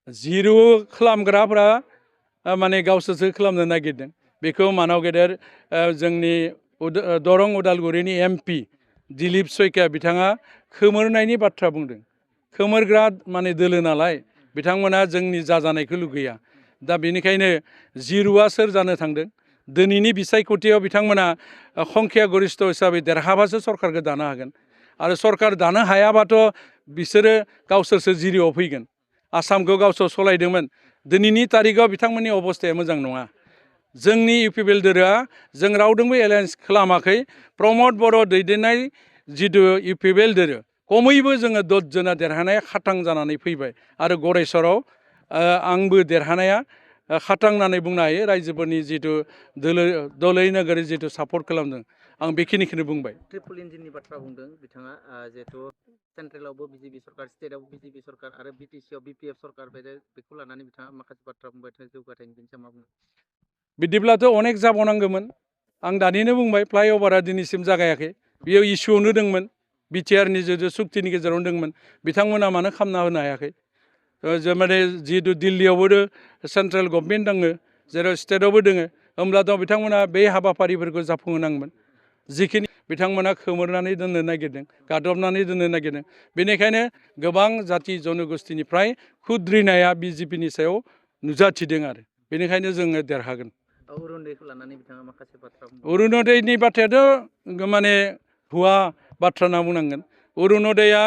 जिरु खालामग्राफ्रा माने गावसोरसो खालामनो नागिरदों बेखौ मानाव गेदेर जोंनि दरं उदालगुरिनि एमपि दिलीप सयकिया बिथाङा खोमोरनायनि बाथ्रा बुंदों खोमोरग्रा माने दोलो नालाय बिथांमोना जोंनि जाजानायखौ लुगैया दा बेनिखायनो जिरुआ सोर जानो थांदों दिनैनि बिसायख'थियाव बिथांमोना संख्या गरिष्ठ हिसाबै देरहाबासो सरकारखौ दानो हागोन आरो सरकार दानो हायाबाथ' बिसोरो गावसोरसो जिरिआव फैगोन आसामखौ गावसोर सलायदोंमोन दिनैनि तारिखआव बिथांमोननि अबस्थाया मोजां नङा जोंनि इउपिपिएल दोलोआ जों रावजोंबो एलायन्स खालामाखै प्रमद बर' दैदेननाय जिथु इउपिपिएल दोलो खमैबो जोङो 10 जना देरहानाया खाथां जानानै फैबाय आरो गरेस्वराव आंबो देरहानाया खाथां होननानै बुंनो हायो रायजोफोरनि जिथु दलै नोगोरै जिथु सापर्ट खालामदों आं बेखिनिखौनो बुंबाय ट्रिपल इन्जिननि बाथ्रा बुंदों बिथाङा जिहेतु सेन्ट्रेलावबो बिजेपि सरकार स्टेटआवबो बिजेपि सरकार आरो बिटिसिआव बिपिएफ सरकार बेखौ लानानै बिथाङा माखासे बाथ्रा बुंबाय जौगाथायनि बिनि सायाव मा बुङो बिदिब्लाथ' अनेक जाबावनांगौमोन आं दानिनो बुंबाय फ्लाइअभारा दिनैसिम जागायाखै बेयो इस्युआवनो दंमोन बिटिआरनि जिथु सुक्तिनि गेजेरावनो दंमोन बिथांमोना मानो खालामना होनो हायाखै माने जिहेतु दिल्लीयावबो सेन्ट्रेल गभर्नमेन्ट दङ जेराव स्टेटआवबो दङ होमब्लाथ' बिथांमोना बे हाबाफारिफोरखौ जाफुंहोनांगोन जिखिनि बिथांमोना खोमोरनानै दोननो नागिरदों गादबनानै दोननो नागिरदों बेनिखायनो गोबां जाति जनगोष्ठीनिफ्राय खुद्रिनाया बिजेपिनि सायाव नुजाथिदों आरो बेनिखायनो जोङो देरहागोन अरुनदयखौ लानानै बिथाङा माखासे बाथ्रा अरुनदयनि बाथ्रायाथ' माने हुवा बाथ्रा होनना बुंनांगोन अरुनदयआ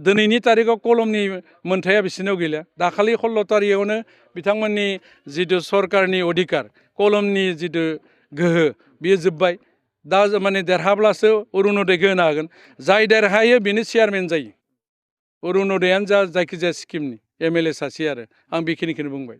दिनैनि तारिखआव कलमनि मोनथाया बिसोरनाव गैला दाखालि 16 तारिखआवनो बिथांमोननि जिथु सरकारनि अधिकार कलमनि जिथु गोहो बियो जोब्बाय दा माने देरहाब्लासो अरुनदयखौ होनो हागोन जाय देरहायो बेनो चेयारमेन जायो अरुनदयानो जा जायखिजाया स्किमनि एमएलए सासे आरो आं बेखिनिखौनो बुंबाय